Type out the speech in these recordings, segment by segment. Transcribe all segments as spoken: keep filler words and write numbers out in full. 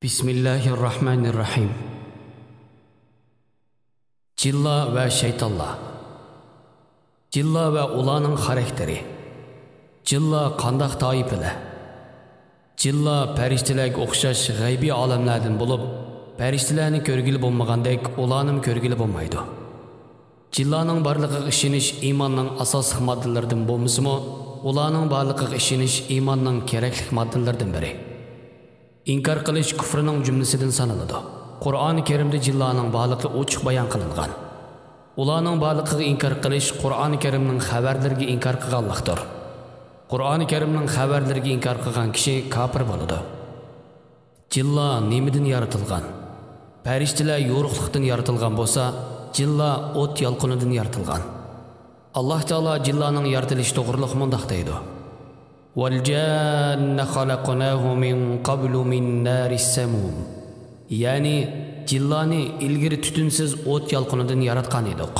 بىسمىللاھىررەھمانىررەھىم. جىنلار ۋە شەيتانلار. جىنلار ۋە ئۇلارنىڭ خاراكتېرى. جىنلار قانداق تائىپىلەر؟ جىنلار پەرىشتىلەرگە ئوخشاش غەيبىي ئالەملەردىن بولۇپ، پەرىشتىلەرنى كۆرگىلى بولمىغاندەك، ئۇلارنىمۇ كۆرگىلى بولمايدۇ. جىنلارنىڭ بارلىقىغا ئىشىنىش ئىماننىڭ ئاساسلىق ماددىلىرىدىن بولمىسىمۇ، ئۇلارنىڭ بارلىقىغا ئىشىنىش ئىماننىڭ كېرەكلىك ماددىلىرىدىن بىرى. ئىنكار قىلىش كۇفرنىڭ جۈملىسىدىن سانىلىدۇ. قۇرئانى كەرىمدە جىنلارنىڭ بارلىقى ئوچۇق بايان قىلىنغان. ئۇلارنىڭ بارلىقىغا ئىنكار قىلىش قۇرئانى كەرىمنىڭ خەۋەرلىرىگە ئىنكار قىلغانلىقتۇر. قۇرئانى كەرىمنىڭ خەۋەرلىرىگە ئىنكار قىلغان كىشى كاپىر بولىدۇ. جىنلار نېمىدىن يارىتىلغان؟ پەرىشتىلەر يورۇقلۇقتىن يارىتىلغان بولسا، جىنلار ئوت يالقۇنىدىن يارىتىلغان. ئاللاھ تائالا جىنلارنىڭ يارىتىلىشى توغرۇلۇق مۇنداق دەيدۇ: والجان خلقناه من قبل من نار السموم. يەنى، جىنلارنى ئىلگىرى تۈتۈنسىز ئوت يالقۇنىدىن ياراتقان ئىدۇق.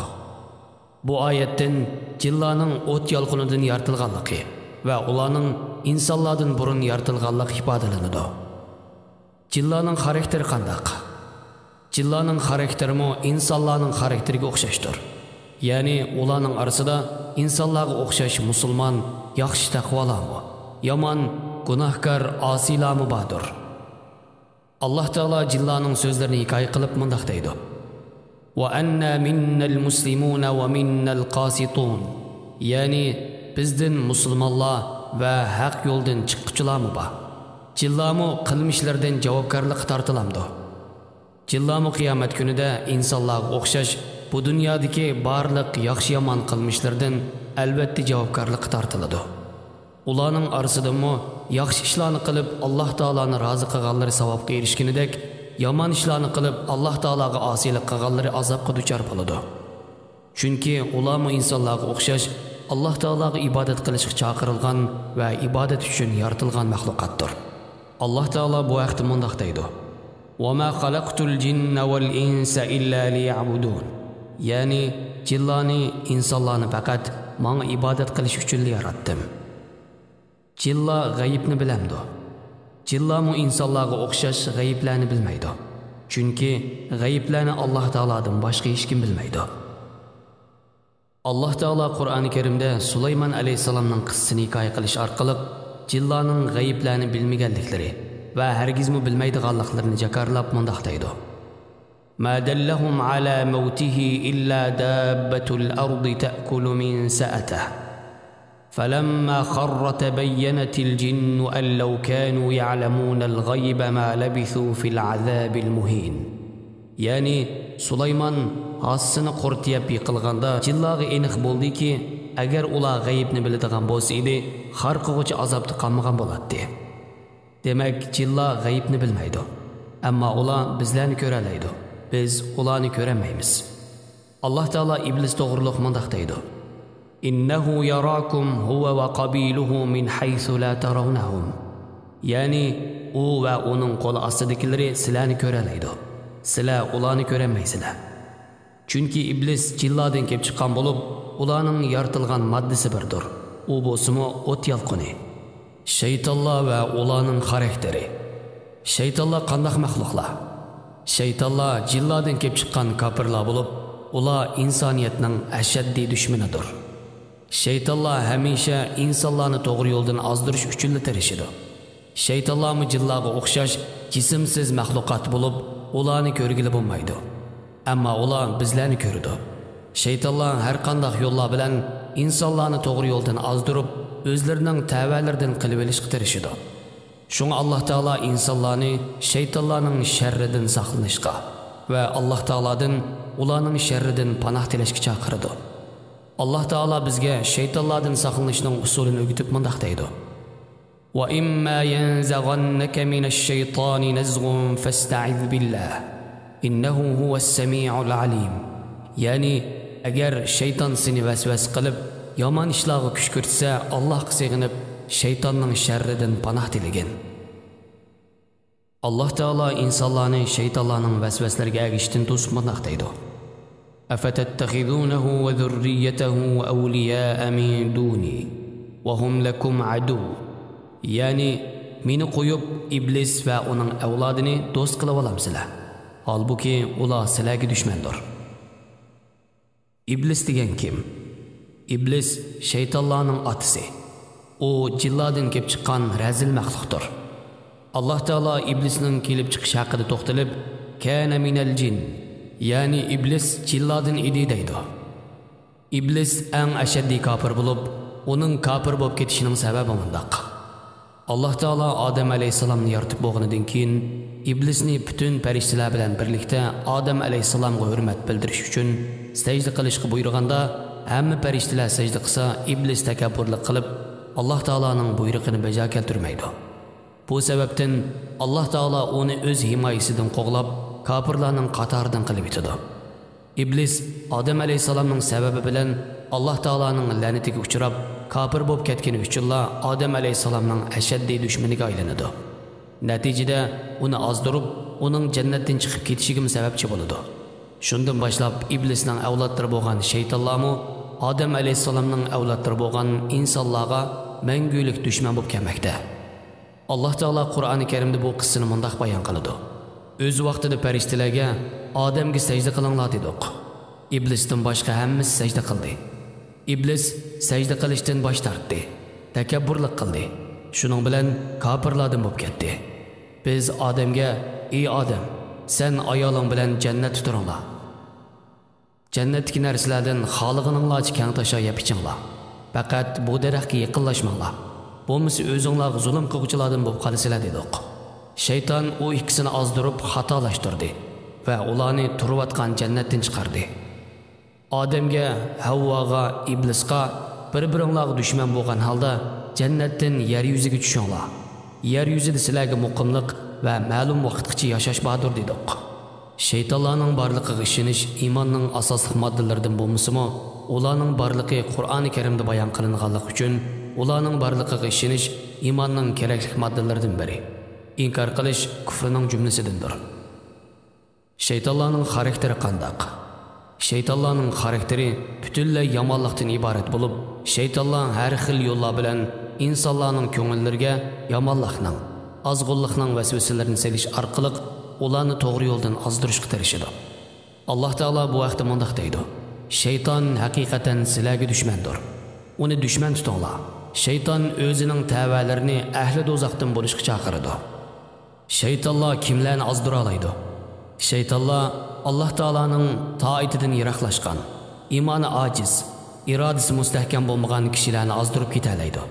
بۇ ئايەتتىن جىنلارنىڭ ئوت يالقۇنىدىن يارىتىلغانلىقى ۋە ئۇلارنىڭ ئىنسانلاردىن بۇرۇن يارىتىلغانلىقى ئىپادىلىنىدۇ. جىنلارنىڭ خاراكتېرى قانداق؟ جىنلارنىڭ خاراكتېرىمۇ ئىنسانلارنىڭ خاراكتېرىگە ئوخشاشتۇر. يەنى ئۇلارنىڭ ئارىسىدا ئىنسانلارغا ئوخشاش مۇسۇلمان، ياخشى تەقۋالارمۇ، يامان، گۇناھكار، ئاسىيلارمۇ باردۇر. ئاللاھ تائالا جىنلارنىڭ سۆزلىرىنى ھېكايە قىلىپ مۇنداق دەيدۇ: وأنا منا المسلمون ومنا القاسطون. يەنى، بىزدىن مۇسۇلمانلار ۋە ھەق يولدىن چىققۇچىلارمۇ بار. جىنلارمۇ قىلمىشلىرىدىن جاۋابكارلىققا تارتىلامدۇ؟ جىنلارمۇ قىيامەت كۈنىدە ئىنسانلارغا ئوخشاش بۇ دۇنيادىكى بارلىق ياخشى-يامان قىلمىشلىرىدىن ئەلۋەتتە جاۋابكارلىققا تارتىلىدۇ. ئۇلارنىڭ ئارىسىدىمۇ ياخشى ئىشلارنى قىلىپ، ئاللاھ تائالانى رازى قىلغانلىرى ساۋابقا ئېرىشكىنىدەك، يامان ئىشلارنى قىلىپ، ئاللاھ تائالاغا ئاسىيلىق قىلغانلىرى ئازابقا دۇچار بولىدۇ. چۈنكى ئۇلارمۇ ئىنسانلارغا ئوخشاش، ئاللاھ تائالاغا ئىبادەت قىلىشقا چاقىرىلغان ۋە ئىبادەت ئۈچۈن يارىتىلغان مەخلۇقاتتۇر. ئاللاھ تائالا بۇ ھەقتە مۇنداق دەيدۇ: وما خلقت الجن والإنس إلا ليعبدون. يەنى، جىنلارنى، ئىنسانلارنى پەقەت ماڭا ئىبادەت قىلىش ئۈچۈنلا ياراتتىم. جىنلار غەيىبنى بىلەمدۇ؟ جىنلارمۇ ئىنسانلارغا ئوخشاش غەيىبلەرنى بىلمەيدۇ. چۈنكى غەيىبلەرنى ئاللاھ تائالادىن باشقا ھېچكىم بىلمەيدۇ. ئاللاھ تائالا قۇرئانى كەرىمدە سۇلايمان ئەلەيھىسسالامنىڭ قىسسىسىنى ھېكايە قىلىش ئارقىلىق جىنلارنىڭ غەيىبلەرنى بىلمىگەنلىكلىرى ۋە ھەرگىزمۇ بىلمەيدىغانلىقلىرىنى جاكارلاپ مۇنداق دەيدۇ: ما دلهم على موته إلا دابة الأرض تأكل من سأته. فلما خر تبينت الجن أن لو كانوا يعلمون الغيب ما لبثوا في العذاب المهين. يەنى، سۇلايمان ھاسىسىنى قۇرت يەپ يىقىلغاندا، جىنلارغا ئېنىق بولدىكى، ئەگەر ئۇلار غەيىبنى بىلىدىغان بولسا ئىدى، خار قىلغۇچى ئازابتا قالمىغان بولاتتى. دېمەك، جىنلار غەيىبنى بىلمەيدۇ. ئەمما ئۇلار بىزلەرنى كۆرەلەيدۇ. بىز ئۇلارنى كۆرەلمەيمىز. ئاللاھ تائالا ئىبلىس توغرۇلۇق مۇنداق دەيدۇ: إنه يراكم هو وقبيله من حيث لا ترونهم. يەنى، ئۇ ۋە ئۇنىڭ قول ئاستىدىكىلىرى سىلەرنى كۆرەلەيدۇ. سىلەر ئۇلارنى كۆرەلمەيسىلەر. چۈنكى ئىبلىس جىنلاردىن كېلىپ چىققان بولۇپ، ئۇلارنىڭ يارىتىلغان ماددىسى بىردۇر. ئۇ بولسىمۇ ئوت يالقۇنى. شەيتانلار ۋە ئۇلارنىڭ خاراكتېرى. شەيتانلار قانداق مەخلۇقلار؟ شەيتانلار جىنلاردىن كېلىپ چىققان كاپىرلار بولۇپ، ئۇلار ئىنسانىيەتنىڭ ئەشەددىي دۈشمىنىدۇر. شەيتانلار ھەمىشە ئىنسانلارنى توغرا يولدىن ئازدۇرۇش ئۈچۈنلا تىرىشىدۇ. شەيتانلارمۇ جىنلارغا ئوخشاش جىسىمسىز مەخلۇقات بولۇپ، ئۇلارنى كۆرگىلى بولمايدۇ. ئەمما ئۇلار بىزلەرنى كۆرىدۇ. شەيتانلار ھەر قانداق يوللار بىلەن ئىنسانلارنى توغرا يولدىن ئازدۇرۇپ، ئۆزلىرىنىڭ تەۋەلىرىدىن قىلىۋېلىشقا تىرىشىدۇ. شۇڭا ئاللاھ تائالا ئىنسانلارنى شەيتانلارنىڭ شەررىدىن ساقلىنىشقا ۋە ئاللاھ تائالادىن ئۇلارنىڭ شەررىدىن پاناھ تىلەشكە چاقىرىدۇ. ئاللاھ تائالا بىزگە شەيتانلاردىن ساقلىنىشنىڭ ئۇسۇلىنى ئۆگىتىپ مۇنداق دەيدۇ: وإما ينزغنك من الشيطان نزغ فاستعذ بالله إنه هو السميع العليم. يەنى، ئەگەر شەيتان سېنى ۋەسۋەسە قىلىپ، يامان ئىشلارغا كۈشكۈرتسە، ئاللاھقا سېغىنىپ، شەيتاننىڭ شەررىدىن پاناھ تىلىگىن. ئاللاھ تائالا ئىنسانلارنى شەيتانلارنىڭ ۋەسۋەسىلىرىگە ئەگىشىشتىن توسۇپ مۇنداق دەيدۇ: أفتتخذونه وذريته أولياء من دوني وهم لكم عدو. يەنى، مېنى قويۇپ، ئىبلىس ۋە ئۇنىڭ ئەۋلادىنى دوست قىلىۋالامسىلەر؟ ھالبۇكى، ئۇلار سىلەرگە دۈشمەندۇر. ئىبلىس دېگەن كىم؟ ئىبلىس شەيتانلارنىڭ ئاتىسى. ئۇ جىنلاردىن كېلىپ چىققان رەزىل مەخلۇقتۇر. ئاللاھ تائالا ئىبلىسنىڭ كېلىپ چىقىشى ھەققىدە توختىلىپ، كانە مىنەل جىن، يەنى ئىبلىس جىنلاردىن ئىدى دەيدۇ. ئىبلىس ئەڭ ئەشەددىي كاپىر بولۇپ، ئۇنىڭ كاپىر بولۇپ كېتىشىنىڭ سەۋەبى مۇنداق. ئاللاھ تائالا ئادەم ئەلەيھىسسالامنى يارىتىپ بولغىنىدىن كېيىن، ئىبلىسنى پۈتۈن پەرىشتىلەر بىلەن بىرلىكتە ئادەم ئەلەيھىسسالامغا ھۆرمەت بىلدۈرۈش ئۈچۈن سەجدە قىلىشقا بۇيرۇغاندا، ھەممە پەرىشتىلەر سەجدە قىلسا، ئىبلىس تەكەببۇرلۇق قىلىپ، ئاللاھ تائالانىڭ بۇيرۇقىنى بەجا كەلتۈرمەيدۇ. بۇ سەۋەبتىن ئاللاھ تائالا ئۇنى ئۆز ھىمايىسىدىن قوغلاپ، كاپىرلارنىڭ قاتارىدىن قىلىۋېتىدۇ. ئىبلىس ئادەم ئەلەيھىسسالامنىڭ سەۋەبى بىلەن ئاللاھ تائالانىڭ لەنىتىگە ئۇچراپ، كاپىر بولۇپ كەتكىنى ئۈچۈنلا ئادەم ئەلەيھىسسالامنىڭ ئەشەددىي دۈشمىنىگە ئايلىنىدۇ. نەتىجىدە ئۇنى ئازدۇرۇپ، ئۇنىڭ جەننەتتىن چىقىپ كېتىشىگىمۇ سەۋەبچى بولىدۇ. شۇندىن باشلاپ ئىبلىسنىڭ ئەۋلادلىرى بولغان شەيتانلارمۇ ئادەم ئەلەيھىسسالامنىڭ ئەۋلادلىرى بولغان ئىنسانلارغا مەڭگۈلۈك دۈشمەن بولۇپ كەلمەكتە. ئاللاھ تائالا قۇرئانى كەرىمدە بۇ قىسسىنى مۇنداق بايان قىلىدۇ: ئۆز ۋاقتىدا پەرىشتىلەرگە، «ئادەمگە سەجدە قىلىڭلار» دېدۇق. ئىبلىستىن باشقا ھەممىسى سەجدە قىلدى. ئىبلىس سەجدە قىلىشتىن باش تارتتى، تەكەببۇرلۇق قىلدى. شۇنىڭ بىلەن كاپىرلاردىن بولۇپ كەتتى. بىز ئادەمگە، «ئى ئادەم، سەن ئايالىڭ بىلەن جەننەتتە تۇرۇڭلار. جەننەتتىكى نەرسىلەردىن خالىغىنىڭلارچە كەڭ تاشا يەپ ئىچىڭلار. پەقەت بۇ دەرەخكە يېقىنلاشماڭلار. بولمىسا ئۆزۈڭلارغا زۇلۇم قىلغۇچىلاردىن بولۇپ قالىسىلەر» دېدۇق. شەيتان ئۇ ئىككىسىنى ئازدۇرۇپ خاتالاشتۇردى ۋە ئۇلارنى تۇرۇۋاتقان جەننەتتىن چىقاردى. ئادەمگە، ھەۋۋاغا، ئىبلىسقا، «بىر-بىرىڭلارغا دۈشمەن بولغان ھالدا جەننەتتىن يەر يۈزىگە چۈشۈڭلار. يەر يۈزىدە سىلەرگە مۇقىملىق ۋە مەلۇم ۋاقىتقىچە ياشاش باردۇر» دېدۇق. شەيتانلارنىڭ بارلىقىغا ئىشىنىش ئىماننىڭ ئاساسلىق ماددىلىرىدىن بولمىسىمۇ، ئۇلارنىڭ بارلىقى قۇرئانى كەرىمدە بايان قىلىنغانلىقى ئۈچۈن، ئۇلارنىڭ بارلىقىغا ئىشىنىش ئىماننىڭ كېرەكلىك ماددىلىرىدىن بىرى. ئىنكار قىلىش كۇفرىنىڭ جۈملىسىدىندۇر. شەيتانلارنىڭ خاراكتېرى قانداق؟ شەيتانلارنىڭ خاراكتېرى پۈتۈنلەي يامانلىقتىن ئىبارەت بولۇپ، شەيتانلار ھەر خىل يوللار بىلەن ئىنسانلارنىڭ كۆڭۈللىرىگە يامانلىقنىڭ، ئازغۇنلۇقنىڭ ۋەسۋەسىلىرىنى سېلىش ئارقىلىق ئۇلارنى توغرا يولدىن ئازدۇرۇشقا تىرىشىدۇ. ئاللاھ تائالا بۇ ھەقتە مۇنداق دەيدۇ: «شەيتان ھەقىقەتەن سىلەرگە دۈشمەندۇر. ئۇنى دۈشمەن تۇتۇڭلار. شەيتان ئۆزىنىڭ تەۋەلىرىنى ئەھلى دوزاختىن بولۇشقا چاقىرىدۇ.» شەيتانلار كىملەرنى ئازدۇرالايدۇ؟ شەيتانلار ئاللاھ تائالانىڭ تائىتىدىن يىراقلاشقان، ئىمانى ئاجىز، ئىرادىسى مۇستەھكەم بولمىغان كىشىلەرنى ئازدۇرۇپ كېتەلەيدۇ.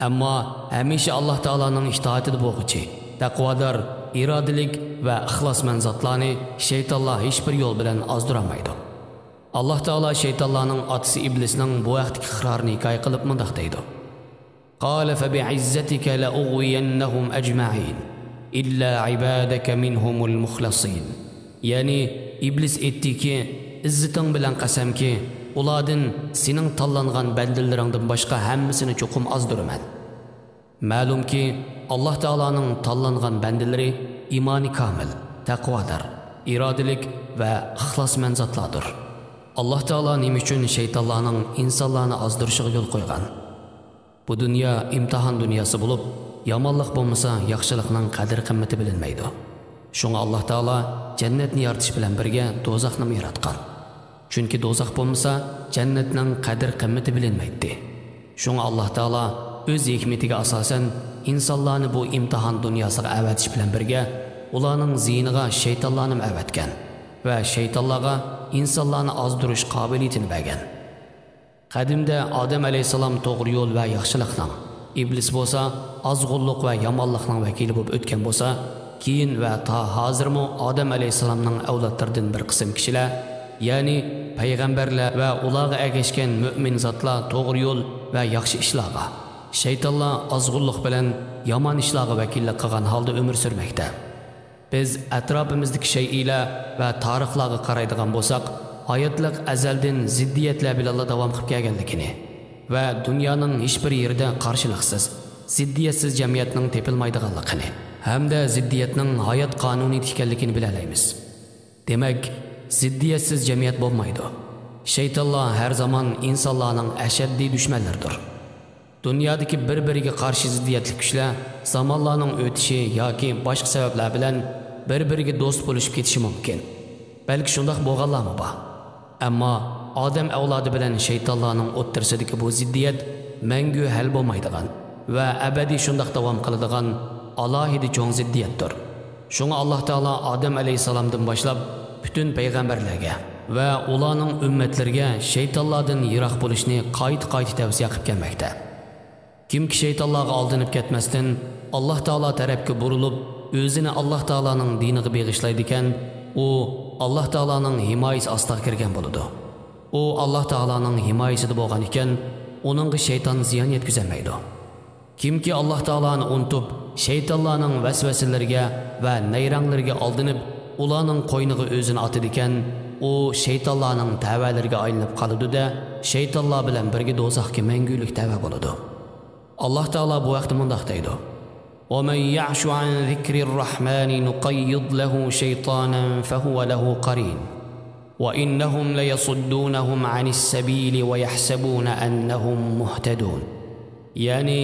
ئەمما ھەمىشە ئاللاھ تائالانىڭ ئىتائىتىدە بولغۇچى، تەقۋادار، ئىرادىلىك ۋە ئىخلاسمەن زاتلارنى شەيتانلار ھېچبىر يول بىلەن ئازدۇرالمايدۇ. ئاللاھ تائالا شەيتانلارنىڭ ئاتىسى ئىبلىسنىڭ بۇ ھەقتىكى ئىقرارىنى ھېكايە قىلىپ مۇنداق دەيدۇ: قال فبعزتك لأغوينهم أجمعين إلا عبادك منهم المخلصين. يەنى ئىبلىس ئېيتتىكى، ئىززىتىڭ بىلەن قەسەمكى، ئۇلاردىن سېنىڭ تاللانغان بەندىلىرىڭدىن باشقا ھەممىسىنى چوقۇم ئازدۇرىمەن. مەلۇمكى، ئاللاھ تائالانىڭ تاللانغان بەندىلىرى ئىمانى كامىل، تەقۋادار، ئىرادىلىك ۋە ئىخلاسمەن زاتلاردۇر. ئاللاھ تائالا نېمە ئۈچۈن شەيتانلارنىڭ ئىنسانلارنى ئازدۇرۇشىغا يول قويغان؟ بۇ دۇنيا ئىمتىھان دۇنياسى بولۇپ، يامانلىق بولمىسا، ياخشىلىقنىڭ قەدىر-قىممىتى بىلىنمەيدۇ. شۇڭا ئاللاھ تائالا جەننەتنى يارىتىش بىلەن بىرگە دوزاخنىمۇ ياراتقان. چۈنكى دوزاخ بولمىسا، جەننەتنىڭ قەدىر-قىممىتى بىلىنمەيتتى. شۇڭا ئاللاھ تائالا ئۆز ھېكمىتىگە ئاساسەن ئىنسانلارنى بۇ ئىمتىھان دۇنياسىغا ئەۋەتىش بىلەن بىرگە، ئۇلارنىڭ زىيىنىغا شەيتانلارنىمۇ ئەۋەتكەن ۋە شەيتانلارغا ئىنسانلارنى ئازدۇرۇش قابىلىيىتىنى بەرگەن. قەدىمدە ئادەم ئەلەيھىسسالام توغرا يول ۋە ياخشىلىقنىڭ، ئىبلىس بولسا ئازغۇنلۇق ۋە يامانلىقنىڭ ۋەكىلى بولۇپ ئۆتكەن بولسا، كېيىن ۋە تا ھازىرمۇ ئادەم ئەلەيھىسسالامنىڭ ئەۋلادلىرىدىن بىر قىسىم كىشىلەر، يەنى پەيغەمبەرلەر ۋە ئۇلارغا ئەگەشكەن مۆمىن زاتلار توغرا يول ۋە ياخشى ئىشلارغا، شەيتانلار ئازغۇنلۇق بىلەن يامان ئىشلارغا ۋەكىللىك قىلغان ھالدا ئۆمۈر سۈرمەكتە. بىز ئەتراپىمىزدىكى شەيئىلەر ۋە تارىخلارغا قارايدىغان بولساق، ھاياتلىق ئەزەلدىن زىددىيەتلەر بىلەنلا داۋام قىلىپ كەلگەنلىكىنى ۋە دۇنيانىڭ ھېچبىر يېرىدە قارشىلىقسىز، زىددىيەتسىز جەمئىيەتنىڭ تېپىلمايدىغانلىقىنى ھەمدە زىددىيەتنىڭ ھايات قانۇنىيىتى ئىكەنلىكىنى بىلەلەيمىز. دېمەك، زىددىيەتسىز جەمئىيەت بولمايدۇ. شەيتانلار ھەر زامان ئىنسانلارنىڭ ئەشەددىي دۈشمەنلىرىدۇر. دۇنيادىكى بىر-بىرىگە قارشى زىددىيەتلىك كۈچلەر زامانلارنىڭ ئۆتۈشى ياكى باشقا سەۋەبلەر بىلەن بىر-بىرىگە دوست بولۇشۇپ كېتىشى مۇمكىن. بەلكى شۇنداق بولغانلارمۇ بار. ئەمما ئادەم ئەۋلادى بىلەن شەيتانلارنىڭ ئوتتۇرىسىدىكى بۇ زىددىيەت مەڭگۈ ھەل بولمايدىغان ۋە ئەبەدىي شۇنداق داۋام قىلىدىغان ئالاھىدە چوڭ زىددىيەتتۇر. شۇڭا ئاللاھ تائالا ئادەم ئەلەيھىسسالامدىن باشلاپ پۈتۈن پەيغەمبەرلەرگە ۋە ئۇلارنىڭ ئۈممەتلىرىگە شەيتانلاردىن يىراق بولۇشنى قايتا-قايتا تەۋسىيە قىلىپ كەلمەكتە. كىمكى شەيتانلارغا ئالدىنىپ كەتمەستىن، ئاللاھ تائالا تەرەپكە بۇرۇلۇپ، ئۆزىنى ئاللاھ تائالانىڭ دىنىغا بېغىشلايدىكەن، ئۇ ئاللاھ تائالانىڭ ھىمايىسى ئاستىغا كىرگەن بولىدۇ. ئۇ ئاللاھ تائالانىڭ ھىمايىسىدە بولغان ئىكەن، ئۇنىڭغا شەيتان زىيان يەتكۈزەلمەيدۇ. كىمكى ئاللاھ تائالانى ئۇنتۇپ، شەيتانلارنىڭ ۋەسۋەسىلىرىگە ۋە نەيرەڭلىرىگە ئالدىنىپ، ئۇلارنىڭ قوينىغا ئۆزىنى ئاتىدىكەن، ئۇ شەيتانلارنىڭ تەۋەلىرىگە ئايلىنىپ قالىدۇ-دە، شەيتانلار بىلەن بىرگە دوزاخقا مەڭگۈلۈك تەۋە بولىدۇ. ئاللاھ تائالا بۇ ھەقتە مۇنداق دەيدۇ: ومن يعش عن ذكر الرحمن نقيض له شيطانا فهو له قرين وإنهم ليصدونهم عن السبيل ويحسبون أنهم مهتدون. يەنى،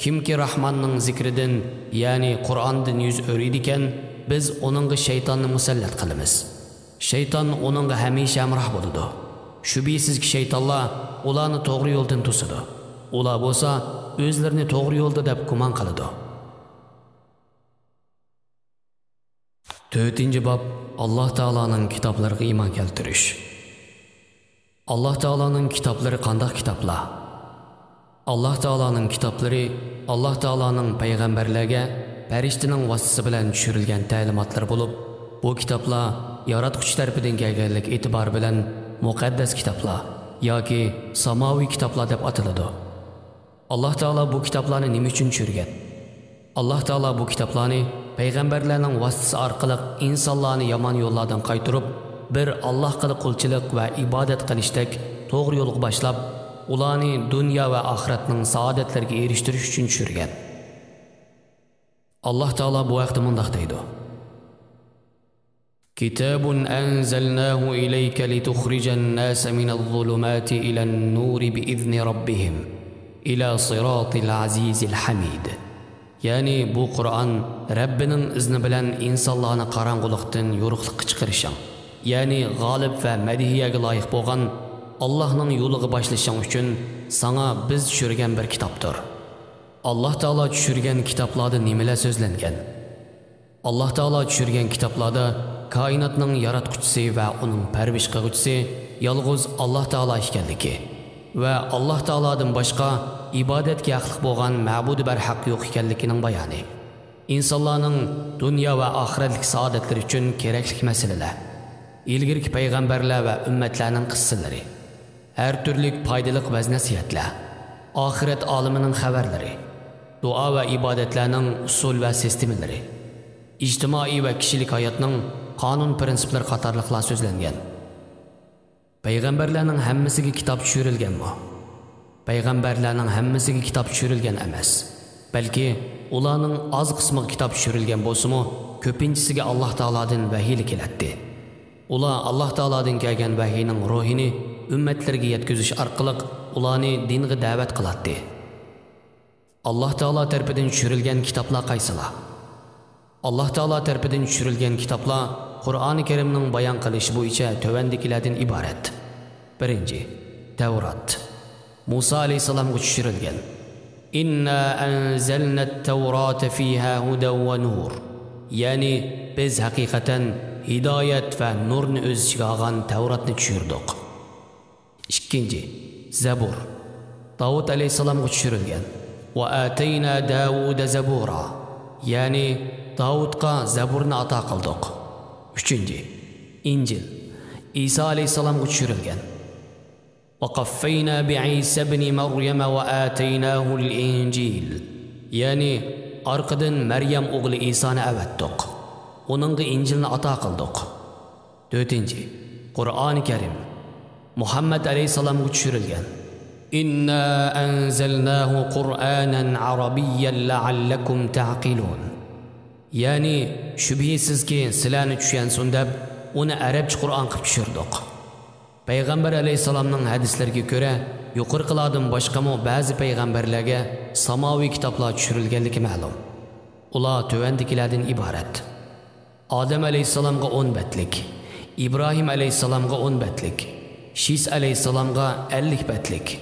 كىمكى راھماننىڭ زىكرىدىن، يەنى قۇرئاندىن يۈز ئۆرۈيدىكەن، بىز ئۇنىڭغا شەيتاننى مۇسەللەت قىلىمىز. شەيتان ئۇنىڭغا ھەمىشە ھەمراھ بولىدۇ. شۈبھىسىزكى، شەيتانلار ئۇلارنى توغرا يولدىن توسىدۇ. ئۇلار بولسا ئۆزلىرىنى توغرا يولدا دەپ گۇمان قىلىدۇ. تۆتىنچى باب، ئاللاھ تائالانىڭ كىتابلىرىغا ئىمان كەلتۈرۈش. ئاللاھ تائالانىڭ كىتابلىرى قانداق كىتابلار؟ ئاللاھ تائالانىڭ كىتابلىرى ئاللاھ تائالانىڭ پەيغەمبەرلەرگە پەرىشتىنىڭ ۋاسىتىسى بىلەن چۈشۈرۈلگەن تەلىماتلىرى بولۇپ، بۇ كىتابلار ياراتقۇچى تەرىپىدىن كەلگەنلىك ئېتىبارى بىلەن مۇقەددەس كىتابلار ياكى ساماۋىي كىتابلار دەپ ئاتىلىدۇ. ئاللاھ تائالا بۇ كىتابلارنى نېمە ئۈچۈن چۈشۈرگەن؟ ئاللاھ تائالا بۇ كىتابلارنى پەيغەمبەرلەرنىڭ ۋاسىتىسى ئارقىلىق ئىنسانلارنى يامان يوللاردىن قايتۇرۇپ، بىر ئاللاھقىلا قۇلچىلىق ۋە ئىبادەت قىلىشتەك توغرا يولغا باشلاپ، ئۇلارنى دۇنيا ۋە ئاخىرەتنىڭ سائادەتلىرىگە ئېرىشتۈرۈش ئۈچۈن چۈشۈرگەن. ئاللاھ تائالا بۇ ھەقتە مۇنداق دەيدۇ: كتاب أنزلناه إليك لتخرج الناس من الظلمات إلى النور بإذن ربهم إلى صراط العزيز الحميد. يەنى بۇ قۇرئان رەببىنىڭ ئىزنى بىلەن ئىنسانلارنى قاراڭغۇلۇقتىن يورۇقلۇققا چىقىرىشىڭ، يەنى غالىب ۋە مەدھىيەگە لايىق بولغان ئاللاھنىڭ يولىغا باشلىشىڭ ئۈچۈن ساڭا بىز چۈشۈرگەن بىر كىتابتۇر. ئاللاھ تائالا چۈشۈرگەن كىتابلاردا نېمىلەر سۆزلەنگەن؟ ئاللاھ تائالا چۈشۈرگەن كىتابلاردا كائىناتنىڭ ياراتقۇچىسى ۋە ئۇنىڭ پەرۋىش قىلغۇچىسى يالغۇز ئاللاھ تائالا ئىكەنلىكى ۋە ئاللاھ تائالادىن باشقا ئىبادەتكە ھەقلىق بولغان مەبۇدى بەرھەق يوق ئىكەنلىكىنىڭ بايانى، ئىنسانلارنىڭ دۇنيا ۋە ئاخىرەتلىك سائادەتلىرى ئۈچۈن كېرەكلىك مەسىلىلەر، ئىلگىرىكى پەيغەمبەرلەر ۋە ئۈممەتلەرنىڭ قىسسىلىرى، ھەر تۈرلۈك پايدىلىق ۋەز-نەسىھەتلەر، ئاخىرەت ئالىمىنىڭ خەۋەرلىرى، دۇئا ۋە ئىبادەتلەرنىڭ ئۇسۇل ۋە سىستېمىلىرى، ئىجتىمائىي ۋە كىشىلىك ھاياتنىڭ قانۇن پىرىنسىپلىرى قاتارلىقلار سۆزلەنگەن. پەيغەمبەرلەرنىڭ ھەممىسىگە كىتاب چۈشۈرۈلگەنمۇ؟ پەيغەمبەرلەرنىڭ ھەممىسىگە كىتاب چۈشۈرۈلگەن ئەمەس. بەلكى ئۇلارنىڭ ئاز قىسمىغا كىتاب چۈشۈرۈلگەن بولسىمۇ، كۆپىنچىسىگە ئاللاھ تائالادىن ۋەھىيلا كېلەتتى. ئۇلار ئاللاھ تائالادىن كەلگەن ۋەھىينىڭ روھىنى ئۈممەتلىرىگە يەتكۈزۈش ئارقىلىق ئۇلارنى دىنغا دەۋەت قىلاتتى. ئاللاھ تائالا تەرىپىدىن چۈشۈرۈلگەن كىتابلار قايسىلار؟ ئاللاھ تائالا تەرىپىدىن چۈشۈرۈلگەن كىتابلار قۇرئانى كەرىمنىڭ بايان قىلىشى بويىچە تۆۋەندىكىلەردىن ئىبارەت. بىرىنچى، تەۋرات. مۇسا ئەلەيھىسسالامغا چۈشۈرۈلگەن. إنا أنزلنا التوراة فيها هدى ونور. يەنى، بىز ھەقىقەتەن ھىدايەت ۋە نۇرنى ئۆز ئىچىگە ئالغان تەۋراتنى چۈشۈردۇق. ئىككىنچى، زەبۇر. داۋۇت ئەلەيھىسسالامغا چۈشۈرۈلگەن. وآتينا داود زبورا. يەنى، داۋۇتقا زەبۇرنى ئاتا قىلدۇق. ئۈچىنچى، ئىنجىل. ئىسا ئەلەيھىسسالامغا چۈشۈرۈلگەن. وقفينا بعيسى ابن مريم وآتيناه الإنجيل. يەنى، ئارقىدىن مەريەم ئوغلى ئىسانى ئەۋەتتۇق. ئۇنىڭغا ئىنجىلنى ئاتا قىلدۇق. تۆتىنچى، قۇرئانى كەرىم. مۇھەممەد ئەلەيھىسسالامغا چۈشۈرۈلگەن. إنا أنزلناه قرآنا عربيا لعلكم تعقلون. يەنى، شۈبھىسىزكى، سىلەرنى چۈشەنسۇن دەپ، ئۇنى ئەرەبچە قۇرئان قىلىپ چۈشۈردۇق. پەيغەمبەر ئەلەيھىسسالامنىڭ ھەدىسلىرىگە كۆرە، يۇقىرىقىلاردىن باشقىمۇ بەزى پەيغەمبەرلەرگە ساماۋىي كىتابلار چۈشۈرۈلگەنلىكى مەلۇم. ئۇلار تۆۋەندىكىلەردىن ئىبارەت: ئادەم ئەلەيھىسسالامغا ئون بەتلىك، ئىبراھىم ئەلەيھىسسالامغا ئون بەتلىك، شىس ئەلەيھىسسالامغا ئەللىك بەتلىك،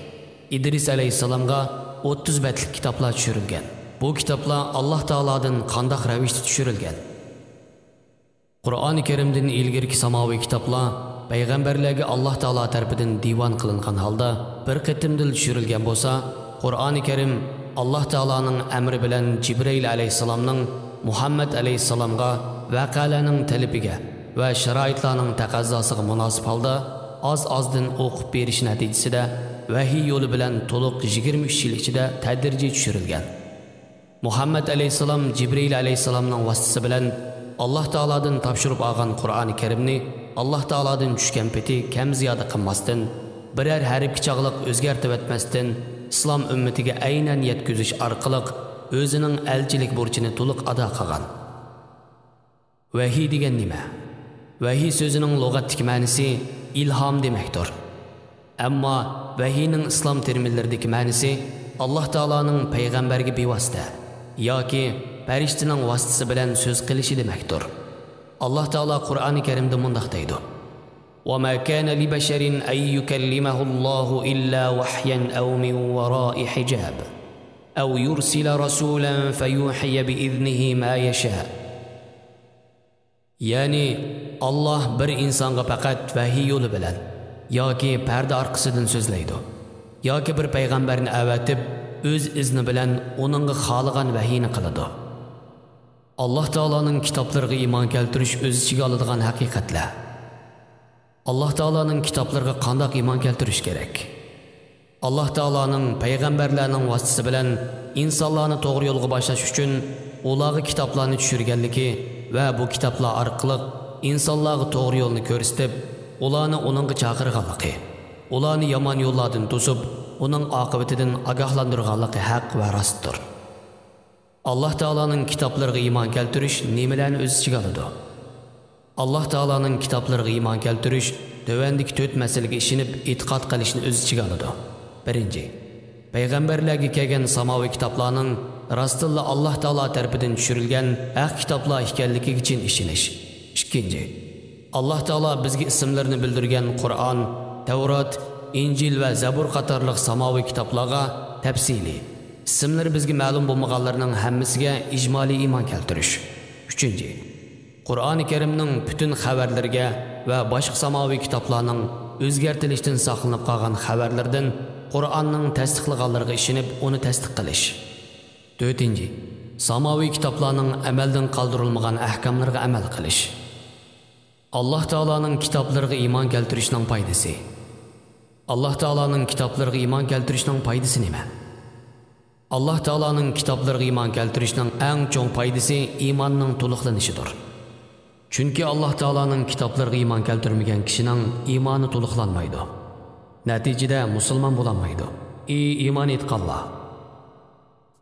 ئىدرىس ئەلەيھىسسالامغا ئوتتۇز بەتلىك كىتابلار چۈشۈرۈلگەن. بۇ كىتابلار ئاللاھ تائالادىن قانداق رەۋىشتە چۈشۈرۈلگەن؟ قۇرئانى كەرىمدىن ئىلگىرىكى ساماۋىي كىتابلار پەيغەمبەرلەرگە ئاللاھ تائالا تەرىپىدىن دىۋان قىلىنغان ھالدا، بىر قېتىمدىلا چۈشۈرۈلگەن بولسا، قۇرئانى كەرىم ئاللاھ تائالانىڭ ئەمرى بىلەن جىبرىئىل ئەلەيھىسسالامنىڭ مۇھەممەد ئەلەيھىسسالامغا ۋەقەلەرنىڭ تەلىپىگە ۋە شارائىتلارنىڭ تەقەززاسىغا مۇناسىپ ھالدا ئاز-ئازدىن ئوقۇپ بېرىش نەتىجىسىدە، ۋەھىي يولى بىلەن تولۇق يىگىرمە ئۈچ يىل ئىچىدە تەدرىجىي چۈشۈرۈلگەن. مۇھەممەد ئەلەيھىسسالام جىبرىئىل ئەلەيھىسسالامنىڭ ۋاسىتىسى بىلەن ئاللاھ تائالادىن تاپشۇرۇپ ئالغان قۇرئانى كەرىمنى ئاللاھ تائالادىن چۈشكەن پېتى كەم زىيادە قىلماستىن، بىرەر ھەرپكە چاغلىق ئۆزگەرتىۋەتمەستىن، ئىسلام ئۈممىتىگە ئەينەن يەتكۈزۈش ئارقىلىق ئۆزىنىڭ ئەلچىلىك بۇرچىنى تولۇق ئادا قىلغان. ۋەھىي دېگەن نېمە؟ ۋەھىي سۆزىنىڭ لۇغەتتىكى مەنىسى ئىلھام دېمەكتۇر. ئەمما ۋەھىينىڭ ئىسلام تېرمىنلىرىدىكى مەنىسى ئاللاھ تائالانىڭ پەيغەمبەرگە بىۋاسىتە ياكى پەرىشتىنىڭ ۋاسىتىسى بىلەن سۆز قىلىشى دېمەكتۇر. ئاللاھ تائالا قۇرئانى كەرىمدە مۇنداق دەيدۇ: وما كان لبشر أن يكلمه الله إلا وحيا أو من وراء حجاب أو يرسل رسولا فيوحي بإذنه ما يشاء. يەنى، ئاللاھ بىر ئىنسانغا پەقەت ۋەھىي يولى بىلەن ياكى پەردە ئارقىسىدىن سۆزلەيدۇ، ياكى بىر پەيغەمبەرنى ئەۋەتىپ، ئۆز ئىزنى بىلەن ئۇنىڭغا خالىغان ۋەھىينى قىلىدۇ. ئاللاھ تائالانىڭ كىتابلىرىغا ئىمان كەلتۈرۈش ئۆز ئىچىگە ئالىدىغان ھەقىقەتلەر. ئاللاھ تائالانىڭ كىتابلىرىغا قانداق ئىمان كەلتۈرۈش كېرەك؟ ئاللاھ تائالانىڭ پەيغەمبەرلەرنىڭ ۋاسىتىسى بىلەن ئىنسانلارنى توغرا يولغا باشلاش ئۈچۈن ئۇلارغا كىتابلارنى چۈشۈرگەنلىكى ۋە بۇ كىتابلار ئارقىلىق ئىنسانلارغا توغرا يولنى كۆرسىتىپ، ئۇلارنى ئۇنىڭغا چاقىرغانلىقى، ئۇلارنى يامان يوللاردىن توسۇپ، ئۇنىڭ ئاقىۋىتىدىن ئاگاھلاندۇرغانلىقى ھەق ۋە راستتۇر. ئاللاھ تائالانىڭ كىتابلىرىغا ئىمان كەلتۈرۈش نېمىلەرنى ئۆز ئىچىگە ئالىدۇ؟ ئاللاھ تائالانىڭ كىتابلىرىغا ئىمان كەلتۈرۈش تۆۋەندىكى تۆت مەسىلىگە ئىشىنىپ ئېتىقاد قىلىشنى ئۆز ئىچىگە ئالىدۇ. بىرىنچى، پەيغەمبەرلەرگە كەلگەن ساماۋىي كىتابلارنىڭ راستتىنلا ئاللاھ تائالا تەرىپىدىن چۈشۈرۈلگەن ھەق كىتابلار ئىكەنلىكىگە چىن ئىشىنىش. ئىككىنچى، ئاللاھ تائالا بىزگە ئىسىملىرىنى بىلدۈرگەن قۇرئان، تەۋرات، ئىنجىل ۋە زەبۇر قاتارلىق ساماۋىي كىتابلارغا تەپسىلىي، ئىسىملىرى بىزگە مەلۇم بولمىغانلىرىنىڭ ھەممىسىگە ئىجمالىي ئىمان كەلتۈرۈش. ئۈچىنچى، قۇرئانى كەرىمنىڭ پۈتۈن خەۋەرلىرىگە ۋە باشقا ساماۋىي كىتابلارنىڭ ئۆزگەرتىلىشتىن ساقلىنىپ قالغان خەۋەرلىرىدىن قۇرئاننىڭ تەستىقلىغانلىرىغا ئىشىنىپ، ئۇنى تەستىق قىلىش. تۆتىنچى، ساماۋىي كىتابلارنىڭ ئەمەلدىن قالدۇرۇلمىغان ئەھكاملىرىغا ئەمەل قىلىش. ئاللاھ تائالانىڭ كىتابلىرىغا ئىمان كەلتۈرۈشنىڭ پايدىسى. ئاللاھ تائالانىڭ كىتابلىرىغا ئىمان كەلتۈرۈشنىڭ پايدىسى نېمە؟ ئاللاھ تائالانىڭ كىتابلىرىغا ئىمان كەلتۈرۈشنىڭ ئەڭ چوڭ پايدىسى ئىماننىڭ تولۇقلىنىشىدۇر. چۈنكى ئاللاھ تائالانىڭ كىتابلىرىغا ئىمان كەلتۈرمىگەن كىشىنىڭ ئىمانى تولۇقلانمايدۇ. نەتىجىدە مۇسۇلمان بولالمايدۇ. ئى ئىمان ئېيتقانلار!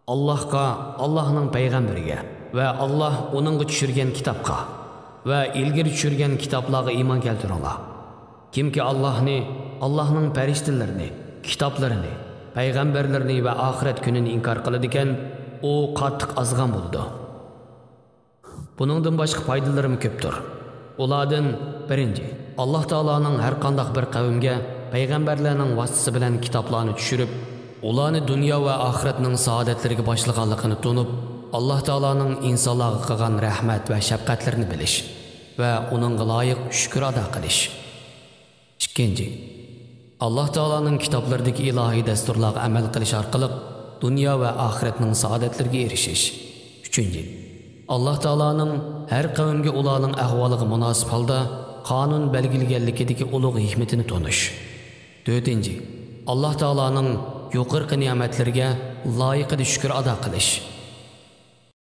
ئاللاھقا، ئاللاھنىڭ پەيغەمبىرىگە ۋە ئاللاھ ئۇنىڭغا چۈشۈرگەن كىتابقا ۋە ئىلگىرى چۈشۈرگەن كىتابلارغا ئىمان كەلتۈرۈڭلار. كىمكى ئاللاھنى، ئاللاھنىڭ پەرىشتىلىرىنى، كىتابلىرىنى، پەيغەمبەرلىرىنى ۋە ئاخىرەت كۈنىنى ئىنكار قىلىدىكەن، ئۇ قاتتىق ئازغان بولىدۇ. بۇنىڭدىن باشقا پايدىلىرىمۇ كۆپتۇر. ئۇلاردىن بىرىنچى، ئاللاھ تائالانىڭ ھەر قانداق بىر قەۋمگە پەيغەمبەرلەرنىڭ ۋاسىتىسى بىلەن كىتابلارنى چۈشۈرۈپ، ئۇلارنى دۇنيا ۋە ئاخىرەتنىڭ سائادەتلىرىگە باشلىغانلىقىنى تونۇپ، ئاللاھ تائالانىڭ ئىنسانلارغا قىلغان رەھمەت ۋە شەپقەتلىرىنى بىلىش ۋە ئۇنىڭغا لايىق شۈكۈر ئادا قىلىش. ئىككىنچى، ئاللاھ تائالانىڭ كىتابلىرىدىكى ئىلاھىي دەستۇرلارغا ئەمەل قىلىش ئارقىلىق دۇنيا ۋە ئاخىرەتنىڭ سائادەتلىرىگە ئېرىشىش. ئۈچىنچى، ئاللاھ تائالانىڭ ھەر قەۋمگە ئۇلارنىڭ ئەھۋالىغا مۇناسىپ ھالدا قانۇن بەلگىلىگەنلىكىدىكى ئۇلۇغ ھېكمىتىنى تونۇش. تۆتىنچى، ئاللاھ تائالانىڭ يۇقىرىقى نېمەتلىرىگە لايىقىدا شۈكۈر ئادا قىلىش.